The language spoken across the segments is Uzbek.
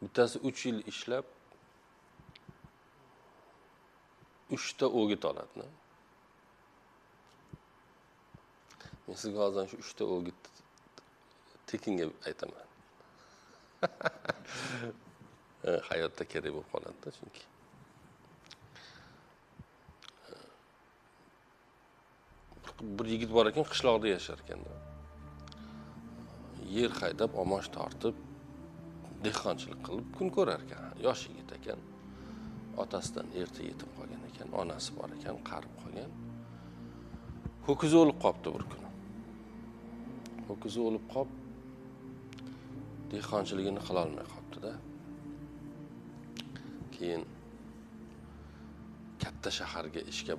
Bittasi 3 yil ishlab 3 ta o'git oladi. Men sizga hozir shu 3 ta o'git tekinga aytaman. Hayotda kerak bo'lib qoladi chunki. Bir yigit bor ekan, qishloqda yashar ekan. Yer haydab, omoch tortib, dehqonchilik qilib kun ko'rar ekan. Yosh yigit ekan. Otasidan erta yetim qolgan ekan, onasi bor ekan, qarib qolgan. Ho'kizi o'lib qopti bir kuni. Ho'kizi o'lib qop, dehqonchiligini qila olmay qopti-da. Keyin katta shaharga ishga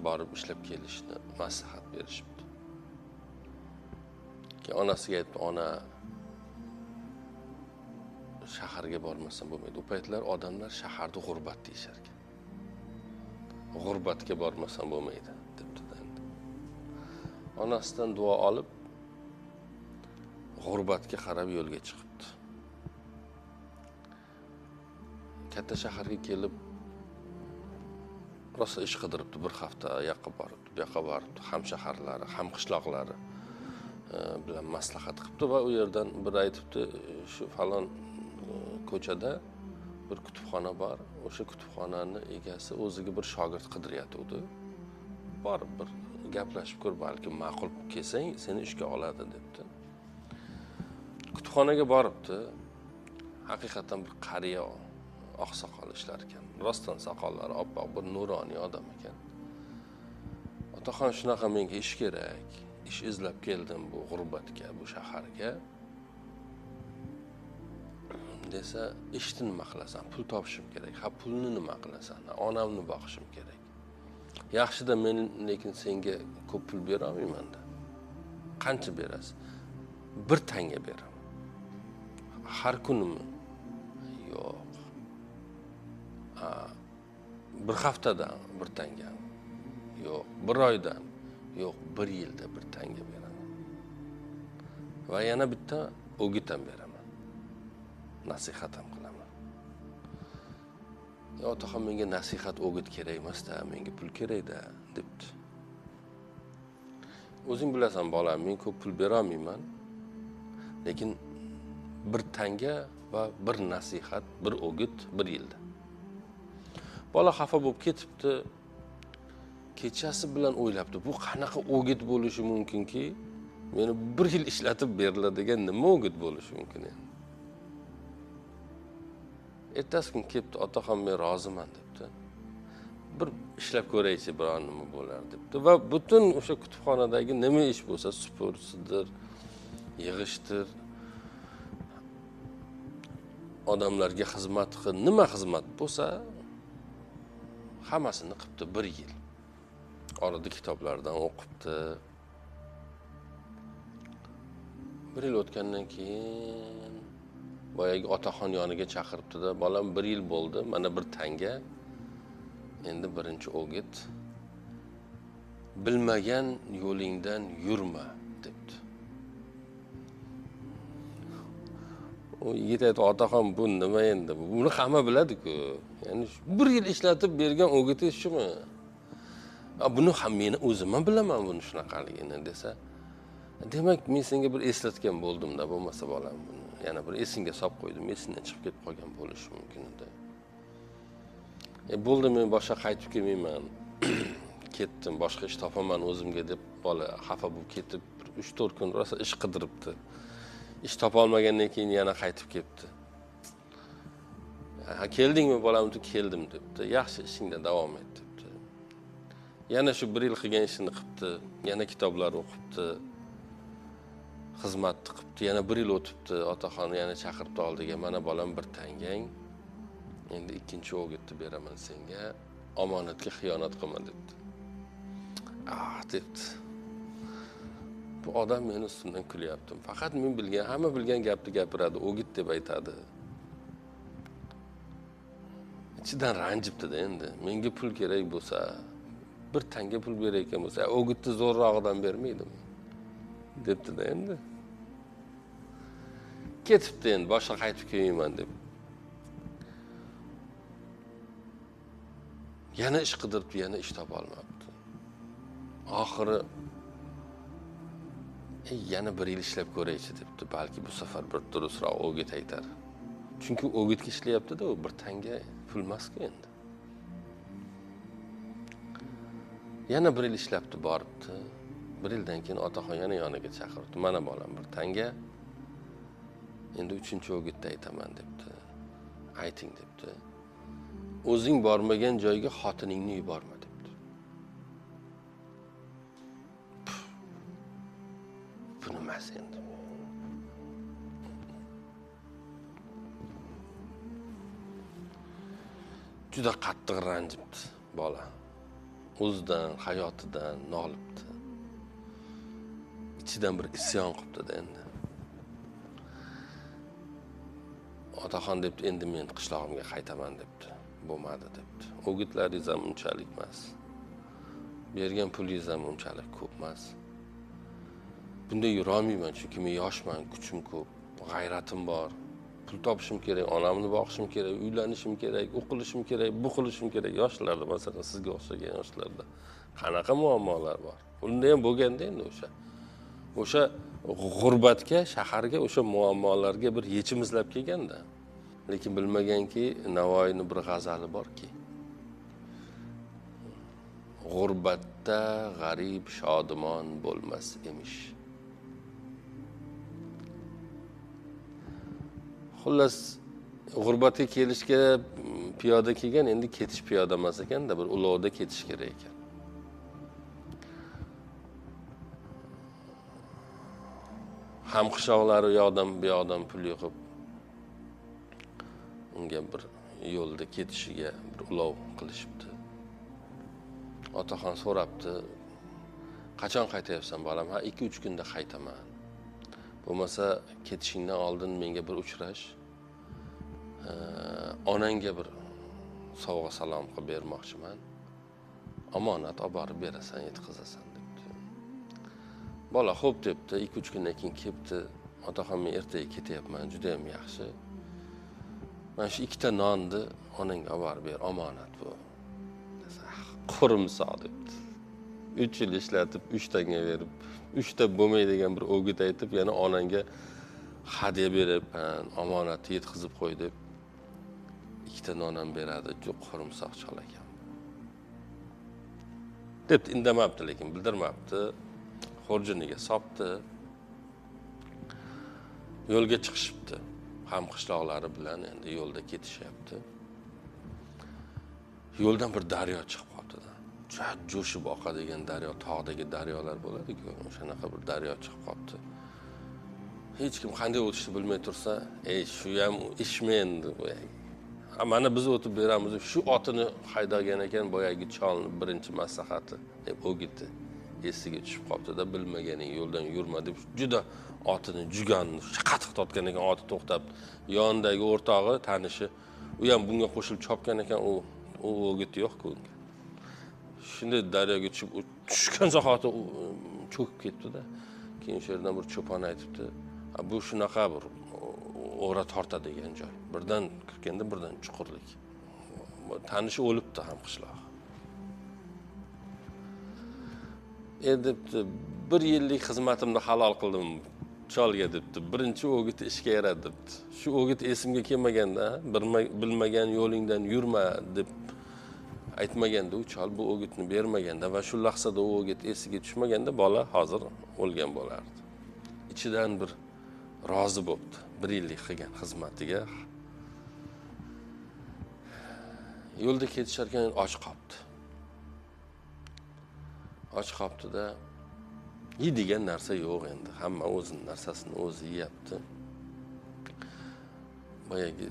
borib ishlab kelishni maslahat berishibdi. Keyin onasiga aytdi, ona, shaharga bormasam bo'lmaydi. U paytlar odamlar shaharda g'urbat deyishar ekan. G'urbatga bormasam bo'lmaydi debdi endi. Onasidan duo olib g'urbatga qarab yo'lga chiqibdi. Katta shaharga kelib rosa ish qidiribdi, bir hafta yoqqa boribdi, bu yoqqa boribdi, ham shaharlari, ham qishloqlari bilan maslahat qilibdi va u yerdan bir aytibdi, shu falon ko'chada bir kutubxona bor, o'sha kutubxonani egasi o'ziga bir shogird qidiryotgandi. Borib bir gaplashib ko'r, balki ma'qul kelsang seni ishga oladi debdi. Kutubxonaga boribdi. Haqiqatan bir qariya oqsoqol ishlar ekan. Rostdan soqollari oppoq, bir nuroniy odam ekan. Otaxon, shunaqa menga ish kerak. Ish izlab keldim bu g'urbatga, bu shaharga. Desa, ishni nima qilasan? Pul topishim kerak. Ha, pulni nima qilasan? Onamni boqishim kerak. Yaxshida men lekin senga ko'p pul bera olmayman-da. Qancha berasiz? Bir tanga beraman. Har kunimi? Yo'q. Bir haftadan bir tanga. Yo'q, bir oydan. Yo'q, bir yilda bir tanga beraman. Va yana bitta o'git ham beraman. Nasihat ham qilaman. Ya otaxon, menga nasihat o'git kerak emas-da, menga pul kerak-da, debdi. O'zing bilasan bolam, men ko'p pul bera olmayman. Lekin bir tanga va bir nasihat, bir o'git bir yilda. Bola xafa bo'lib ketibdi. Kechasi bilan o'ylabdi, bu qanaqa o'git bo'lishi mumkinki, meni bir yil ishlatib beriladigan nima o'git bo'lishi mumkin endi? Ertasi kun kelibdi, otaxon men roziman debdi. Bir ishlab ko'raychi, biron nima bo'lar debdi. Va butun o'sha kutubxonadagi nima ish bo'lsa, supur, sidir, yig'ishtir, odamlarga xizmat qil, nima xizmat bo'lsa hammasini qilibdi bir yil. Orada kitoblardan o'qibdi. Bir yil o'tgandan keyin boyagi otaxon yoniga chaqiribdi-da, bolam bir yil bo'ldi, mana bir tanga, endi birinchi o'git, bilmagan yo'lingdan yurma debdi. U yigit aytdi, otaxon bu nima endi? Buni hamma biladi-ku. Ya'ni bir yil ishlatib bergan o'gitingiz shumi? Buni ham meni o'zim ham bilaman buni shunaqaligini desa, demak men senga bir eslatgan bo'ldim-da, bo'lmasa bolam buni yana bir esingga solib qo'ydim, esingdan chiqib ketib qolgan bo'lishi mumkin edi. Bo'ldi, men boshqa qaytib kelmayman. Ketdim, boshqa ish topaman o'zimga deb bola xafa bo'lib ketib, 3-4 kun rosa ish qidiribdi. Ish topa olmagandan keyin yana qaytib ketdi. Ha, keldingmi bolam? Keldim debdi. Yaxshi, ishingda davom et debdi. Yana shu bir yil qilgan ishini qilibdi, yana kitoblar o'qibdi, xizmatni qilibdi, yana bir yil o'tibdi, otaxon yana chaqiribdi oldiga, mana bolam bir tangang, endi ikkinchi o'gitni beraman senga, omonatga xiyonat qilma debdi. Ah debdi. Bu odam meni ustimdan kulyapti. Faqat men bilgan, hamma bilgan gapni gapiradi, o'git deb aytadi. Ichidan ranjibdi-da endi. Menga pul kerak bo'lsa, bir tanga pul berayotgan bo'lsa, o'gitni zo'rrog'idan bermaydimi? Debdi-da endi. Ketibdi endi, boshqa qaytib kelmayman deb. Yana ish qidiribdi, yana ish topa olmabdi. Oxiri yana bir yil ishlab ko'raychi debdi. Balki bu safar bir durustroq o'git aytar. Chunki o'gitga ishlayapti-da, u bir tanga pul emas-ku endi. Yana bir yil ishlabdi, boribdi. Bir yildan keyin otaxon yana yoniga chaqiribdi. Mana bolam, bir tanga. Endi 3-o'gitda aytaman debdi. Ayting debdi. O'zing bormagan joyga xotiningni yuborma debdi. Bu nimasi endi? Juda qattiq ranjibdi bola. O'zidan, hayotidan nolibdi. Ichidan bir isyon qilibdi endi. Otaxon debdi, endi men qishlog'imga qaytaman debdi. Bo'lmadi debdi. O'gitlaringiz ham unchalik emas. Bergan pulingiz ham unchalik ko'p emas. Bunday yurolmayman, chunki men yoshman, kuchim ko'p, g'ayratim bor. Pul topishim kerak, onamni boqishim kerak, uylanishim kerak, u qilishim kerak, bu qilishim kerak. Yoshlarda, masalan, sizga o'xshagan yoshlarda qanaqa muammolar bor? Unda ham bo'lganda endi o'sha g'urbatga, shaharga, o'sha muammolarga bir yechim izlab kelganda. Lekin bilmaganki, Navoiyning bir g'azali borki, g'urbatda g'arib shodimon bo'lmas emish. Xullas, g'urbatga kelishga piyoda kelgan, endi ketish piyoda emas ekanda, bir ulovda ketish kerak ekan. Hamqishloqlari u yoqdan bu yoqdan pul yig'ib unga bir yo'lda ketishiga bir ulov qilishibdi. Otaxon so'rabdi, qachon qaytayapsan bolam? Ha, 2-3 kunda qaytaman. Bo'lmasa ketishingdan oldin menga bir uchrash, onangga bir sovg'a salom qilib bermoqchiman. Omonat olib borib berasan, yetkazasan debdi. Bola xo'p debdi, 2-3 kundan keyin kelibdi. Otaxon, men ertaga ketyapman, juda ham yaxshi. Mana shu 2 ta nonni onangga olib borib ber, omonat bu. Qo'rimsoq debdi. 3 yil ishlatib, 3 tanga berib, 3 ta bo'lmaydigan bir o'git aytib, yana onangga hadya beribman, omonatni yetkazib qo'y deb 2 ta non ham beradi. Juda qo'rimsoq chol ekan. Debdi, indamabdi, lekin bildirmabdi. Xurjuniga sopdi. Yo'lga chiqishibdi. Hamqishloqlari bilan endi yo'lda ketishyapti. Yo'ldan bir daryo chiqib qolibdi-da. Jo'shib oqadigan daryo, tog'dagi daryolar bo'ladi-ku, o'shanaqa bir daryo chiqib qolibdi. Hech kim qanday o'tishni bilmay tursa, "Ey, shu ham ishmi endi boyagi? Ha, mana biz o'tib beramiz." Shu otini haydagan ekan boyagi cholni birinchi maslahati deb o'gitdi. Esiga tushib qolibdi-da, bilmaganing yo'ldan yurma deb juda otini juganini qattiq tortgan ekan, oti to'xtab, yonidagi o'rtog'i, tanishi, u ham bunga qo'shilib chopgan ekan, u o'git yo'q-ku unga. Shunday daryoga tushib, tushgan zahoti cho'kib ketdi-da. Keyin o'sha yerdan bir cho'pon aytibdi, bu shunaqa bir o'ra tortadigan joy. Birdan kirganda birdan chuqurlik. Tanishi o'libdi ham qishloq. Debdi, bir yillik xizmatimni halol qildim cholga debdi. Birinchi o'git ishga yaradi debdi. Shu o'git esimga kelmaganda, bilmagan yo'lingdan yurma deb aytmaganda u chol bu o'gitni bermaganda va shu lahzada u o'git esiga tushmaganda bola hozir o'lgan bo'lardi. Ichidan bir rozi bo'pti bir yillik qilgan xizmatiga. Yo'lda ketishar ekan och qolibdi. Och qolibdi-da, yeydigan narsa yo'q endi. Hamma o'zining narsasini o'zi yeyapti. Boyagi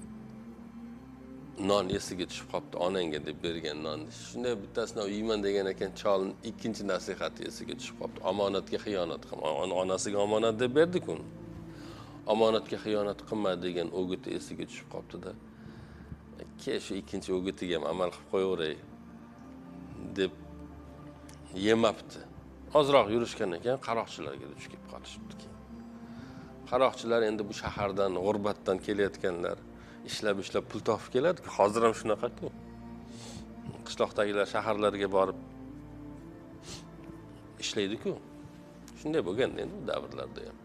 non esiga tushib qolibdi, onangga deb bergan nonni. Shunday bittasini yeyman degan ekan, cholning ikkinchi nasihati esiga tushib qolibdi. Omonatga xiyonat qilma. Onasiga omonat deb berdi-ku. Omonatga xiyonat qilma degan o'giti esiga tushib qolibdi-da. Ke shu ikkinchi o'gitiga ham amal qilib qo'yaveray deb yemabdi. Ozroq yurishgan ekan, qaroqchilarga duch kelib qolishibdi. Qaroqchilar endi bu shahardan, g'urbatdan kelayotganlar ishlab ishlab pul topib keladi. Hozir ham shunaqa-ku. Qishloqdagilar shaharlarga borib ishlaydi-ku. Shunday bo'lgan endi u davrlarda ham.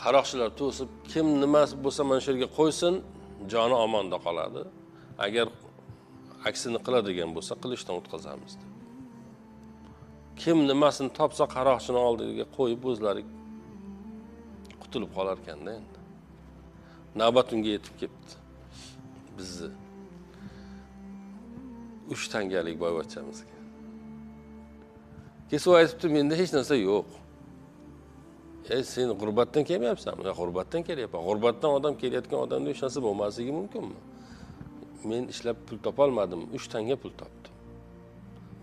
Qaroqchilar to'sib, kim nimasi bo'lsa mana shu yerga qo'ysin, joni omonda qoladi. Agar aksini qiladigan bo'lsa, qilichdan o'tkazamiz deb. Kim nimasini topsa qaroqchini oldiga qo'yib o'zlari qutulib qolar ekanda endi. Navbat unga yetib ketdi. Bizni 3 tangalik boyvachchamizga. Kelsa aytibdi, menda hech narsa yo'q. Ey, sen g'urbatdan kelmayapsanmi? Yo'q, g'urbatdan kelyapman. G'urbatdan odam kelayotgan odamda hech narsa bo'lmasligi mumkinmi? Men ishlab pul topolmadim, 3 tanga pul topdim.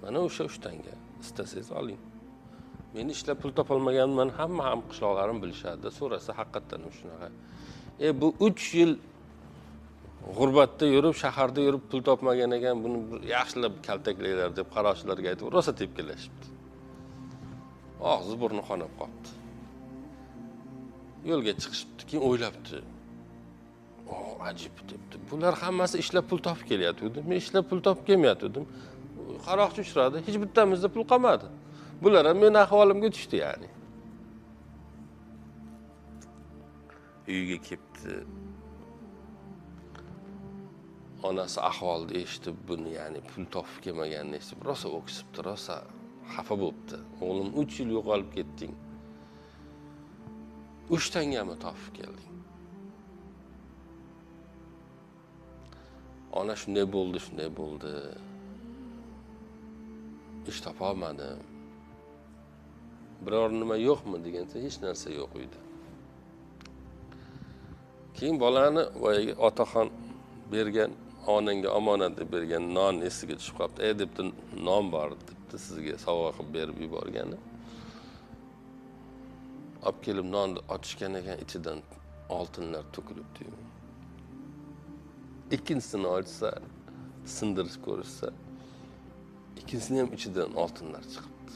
Mana o'sha 3 tanga, istasangiz oling. Men ishlab pul topolmaganman, hamma ham qishloqlarim bilishadi. So'rasa haqiqatan ham shunaqa. Bu 3 yil g'urbatda yurib, shaharda yurib pul topmagan ekan, buni yaxshilab kaltaklanglar deb qaroqchilarga aytib, rosa tepkilashibdi. Og'zi burni qonab qolibdi. Yo'lga chiqishibdi, keyin o'ylabdi. O, ajib debdi. Bular hammasi ishlab pul topib kelyapti. Men ishlab pul topib kelmayotgandim. Qaroqchi uchradi, hech bittamizda pul qolmadi. Bular ham meni ahvolimga tushdi, ya'ni. Uyga kelibdi. Onasi ahvolni eshitib, buni, ya'ni pul topib kelmaganini eshitib, rosa o'ksibdi, rosa xafa bo'libdi. O'g'lim, 3 yil yo'qolib ketding. 3 tangami topib kelding? Ona shunday bo'ldi, shunday bo'ldi. Ish topolmadim. Biror nima yo'qmi deganda hech narsa yo'q uyda. Keyin bolani boyagi otaxon bergan, onangga omonat deb bergan non esiga tushib qolibdi. "Ey" debdi, "non bor" debdi, sizga sovg'a qilib berib yuborgani. Olib kelib nonni ochishgan ekan, ichidan oltinlar to'kilibdi. Ikkinchisini ochsa, sindirib ko'rishsa, ikkinchisini ham ichidan oltinlar chiqibdi.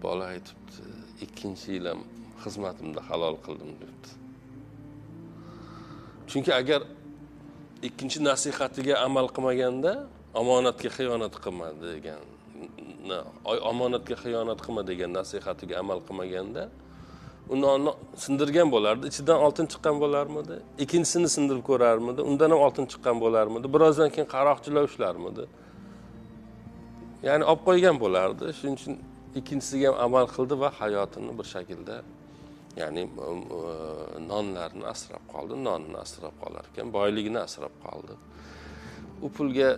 Bola aytibdi, ikkinchi yil ham xizmatimda halol qildim debdi. Chunki agar ikkinchi nasihatiga amal qilmaganda, omonatga xiyonat qilma degan, omonatga xiyonat qilma degan nasihatiga amal qilmaganda, u nonni sindirgan bo'lardi, ichidan oltin chiqqan bo'larmidi? Ikkinchisini sindirib ko'rarmidi? Undan ham oltin chiqqan bo'larmidi? Birozdan keyin qaroqchilar ushlarmidi? Ya'ni olib qo'ygan bo'lardi. Shuning uchun ikkinchisiga ham amal qildi va hayotini bir shaklda, ya'ni nonlarni asrab qoldi, nonni asrab qolar ekan, boyligini asrab qoldi. U pulga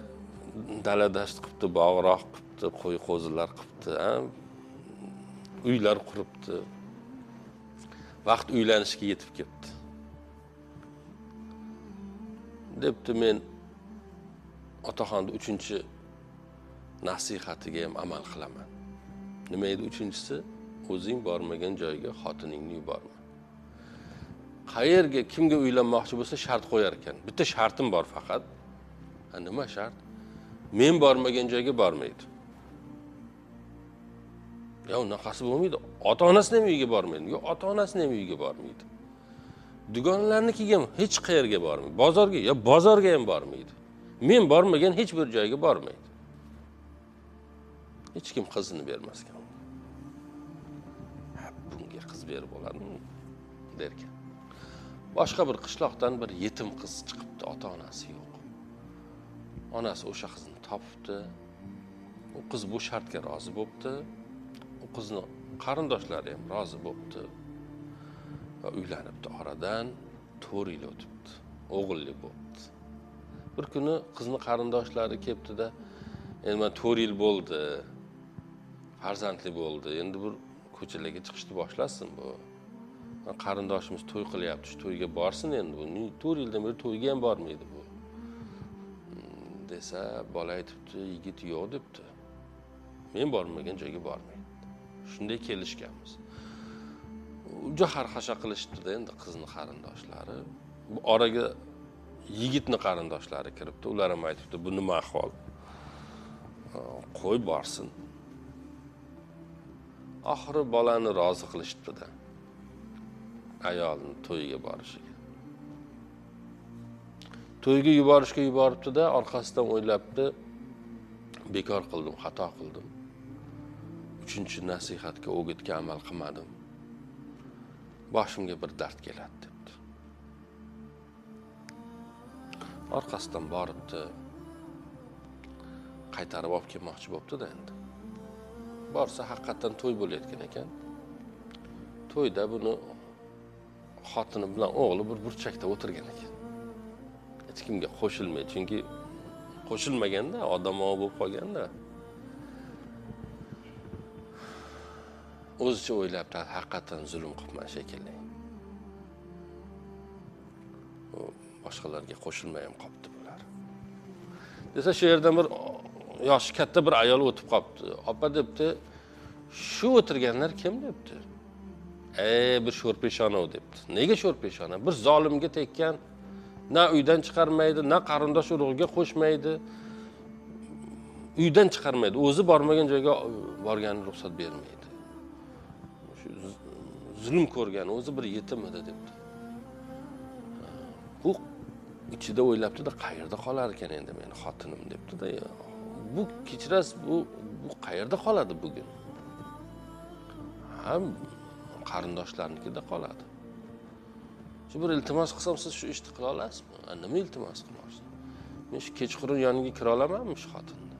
dala dasht qilibdi, bog'roq qilibdi, qo'y qo'zilar qilibdi, uylar quribdi. Vaqt uylanishga yetib ketdi. Debdi, men otaxonni 3-chi nasihatiga ham amal qilaman. Nima edi 3-chisi? O'zing bormagan joyga xotiningni yuborma. Qayerga, kimga uylanmoqchi bo'lsa shart qo'yar ekan. Bitta shartim bor faqat. Ha, nima shart? Men bormagan joyga bormaydi. Ya unaqasi bo'lmaydi. Ota-onasini ham uyiga bormaydi. Yo'q, ota-onasini ham uyiga bormaydi. Dugonlarnikiga ham hech qayerga bormaydi. Bozorga, yo bozorga ham bormaydi. Men bormagan hech bir joyga bormaydi. Hech kim qizini bermas ekan. Ha, bunga qiz berib bo'ladimi derkan. Boshqa bir qishloqdan bir yetim qiz chiqibdi, ota-onasi yo'q. Onasi o'sha qizni topibdi. U qiz bu shartga rozi bo'pti. U qizni qarindoshlari ham rozi bo'pti va uylanibdi. Oradan 4 yil o'tibdi. O'g'illi bo'pti. Bir kuni qizni qarindoshlari kelibdi-da, endi mana 4 yil bo'ldi, farzandli bo'ldi. Endi bir ko'chalarga chiqishni boshlasin bu. Qarindoshimiz to'y qilyapti, shu to'yga borsin endi bu. 4 yildan beri to'yga ham bormaydi bu. Desa, bola aytibdi, yigit yo'q debdi. Men bormagan joyga bormaydi. Shunday kelishganmiz. Juda xarxasha qilishibdi endi qizni qarindoshlari. Bu oraga yigitni qarindoshlari kiribdi. Ular ham aytibdi, bu nima ahvol? Qo'y borsin. Oxiri bolani rozi qilishibdi-da ayolni to'yiga borishiga. To'yga yuborishga yuboribdi-da, orqasidan o'ylabdi, bekor qildim, xato qildim. Uchinchi nasihatga, o'gitga amal qilmadim. Boshimga bir dard keladi debdi. Orqasidan boribdi, qaytarib olib kelmoqchi bo'pti-da endi. Borsa haqiqatan to'y bo'layotgan ekan. To'yda buni xotini bilan o'g'li bir burchakda o'tirgan ekan. Hech kimga qo'shilmaydi, chunki qo'shilmaganda odam bo'lib qolganda. O'zicha o'ylabdi, haqiqatan zulm qilibman shekilli. Boshqalarga qo'shilmay ham qolibdi bular. Desa shu yerdan bir yoshi katta bir ayol o'tib qolibdi. Opa debdi, shu o'tirganlar kim debdi. Bir sho'rpeshona debdi. Nega sho'rpeshona? Bir zolimga tekkan, na uydan chiqarmaydi, na qarindosh urug'iga qo'shmaydi. Uydan chiqarmaydi, o'zi bormagan joyga borganini ruxsat bermaydi. Shu zulm ko'rgan, o'zi bir yetim edi debdi. Bu ichida o'ylabdi-da, qayerda qolar ekan endi meni xotinim debdi-da. Bu kechirasiz, bu qayerda qoladi bugun? Ha, qarindoshlarnikida qoladi. Shu bir iltimos qilsam, siz shu ishni qila olasizmi? Nima iltimos qilmoqchisiz? Men shu kechqurun yoniga kira olamanmi shu xotinni?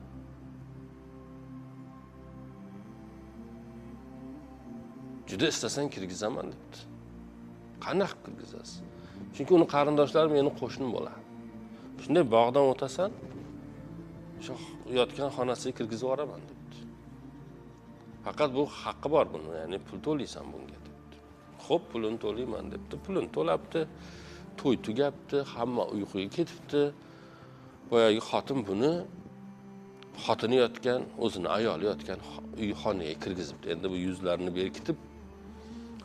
Juda istasang kirgizaman debdi. Qanaqa qilib kirgizasiz? Chunki uni qarindoshlari meni qo'shnim bo'ladi. Shunday bog'dan o'tasan, shu yotgan xonasiga kirgizib yuboraman debdi. Faqat bu haqqi bor buni, ya'ni pul to'laysan bunga debdi. Xo'p, pulini to'layman debdi. Pulini to'labdi, to'y tugabdi, hamma uyquga ketibdi. Boyagi xotin buni xotini yotgan, o'zini ayoli yotgan uy xonaga kirgizibdi. Endi bu yuzlarini berkitib,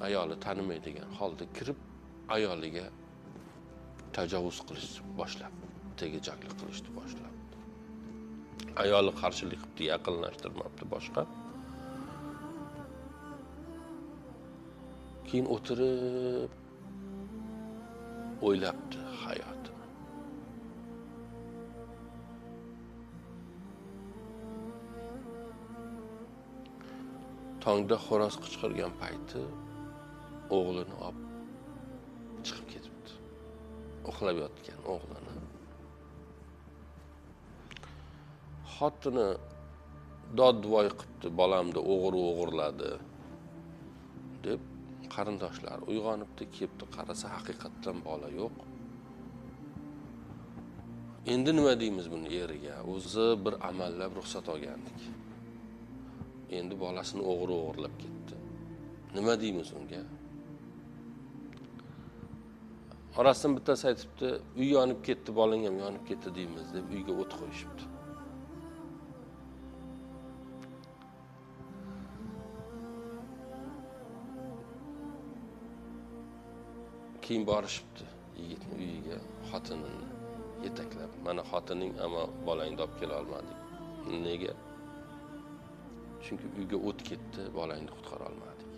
ayoli tanimaydigan holda kirib, ayoliga tajovuz qilishni boshlab, tegajaklik qilishni boshlabdi. Ayoli qarshilik qilibdi, yaqinlashtirmabdi boshqa. Keyin o'tirib o'ylabdi hayotini. Tongda xo'roz qichqirgan payti o'g'lini olib chiqib ketibdi. Uxlab yotgan o'g'lini. Xotini dod-voy qilibdi, bolamni o'g'ri o'g'irladi deb qarindoshlar uyg'onibdi, kelibdi, qarasa haqiqatdan bola yo'q. Endi nima deymiz buni eriga? O'zi bir amallab ruxsat olgandik. Endi bolasini o'g'ri o'g'irlab ketdi. Nima deymiz unga? Orasidan bittasi aytibdi, uy yonib ketdi, bolang ham yonib ketdi deymiz deb uyga o't qo'yishibdi. Keyin borishibdi yigitni uyiga, xotinini yetaklab. Mana xotining, ammo bolangni olib kela olmadik. Nega? Chunki uyga o't ketdi, bolangni qutqara olmadik.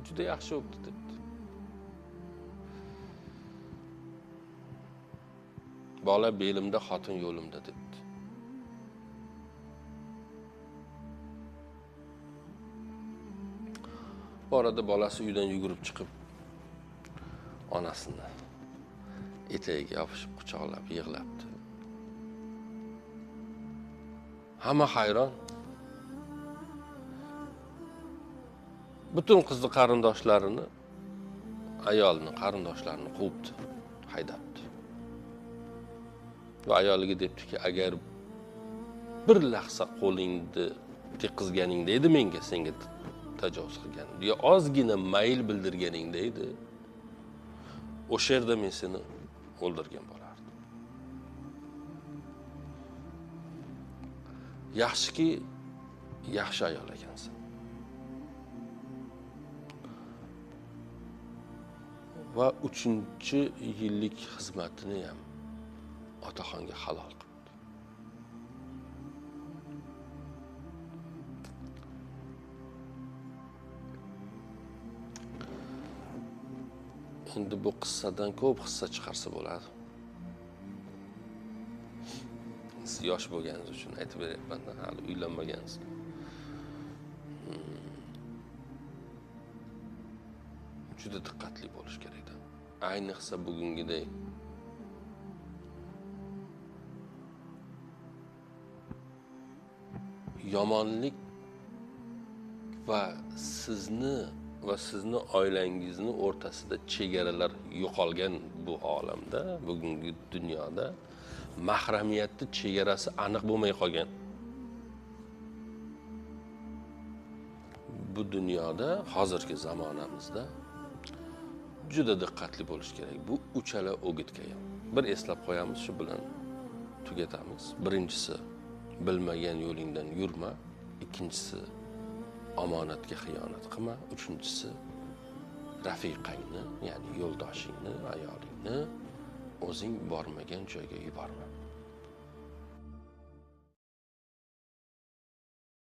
Juda yaxshi bo'pti debdi. Bola belimda, xotin yo'limda debdi. Bu arada bolasi uydan yugurib chiqib onasini etagiga yopishib quchoqlab yig'labdi. Hamma hayron. Butun qizni qarindoshlarini, ayolni qarindoshlarini quvibdi, haydabdi. Va ayoliga debdiki, agar bir lahza qo'lingni teqqizganingda edi menga, senga tajovuz qilganim, yo ozgina mayl bildirganingda edi, o'sha yerda men seni o'ldirgan bo'lardim. Yaxshiki, yaxshi ayol ekansan. Va 3-yillik xizmatini ham otaxonga halol qildi. Endi bu qissadan ko'p hissa chiqarsa bo'ladi. Siz yosh bo'lganingiz uchun aytib beryapman-da, hali uylanmagansiz. Juda diqqatli bo'lish kerakda. Ayniqsa bugungiday yomonlik va sizni va sizni oilangizni o'rtasida chegaralar yo'qolgan bu olamda, bugungi dunyoda mahramiyatning chegarasi aniq bo'lmay qolgan. Bu dunyoda, hozirgi zamonamizda juda diqqatli bo'lish kerak. Bu uchala o'gitga ham. Bir eslab qo'yamiz, shu bilan tugatamiz. Birinchisi, bilmagan yo'lingdan yurma. Ikkinchisi, omonatga xiyonat qilma. Uchinchisi, rafiqangni, ya'ni yo'ldoshingni, ayolingni o'zing bormagan joyga yuborma.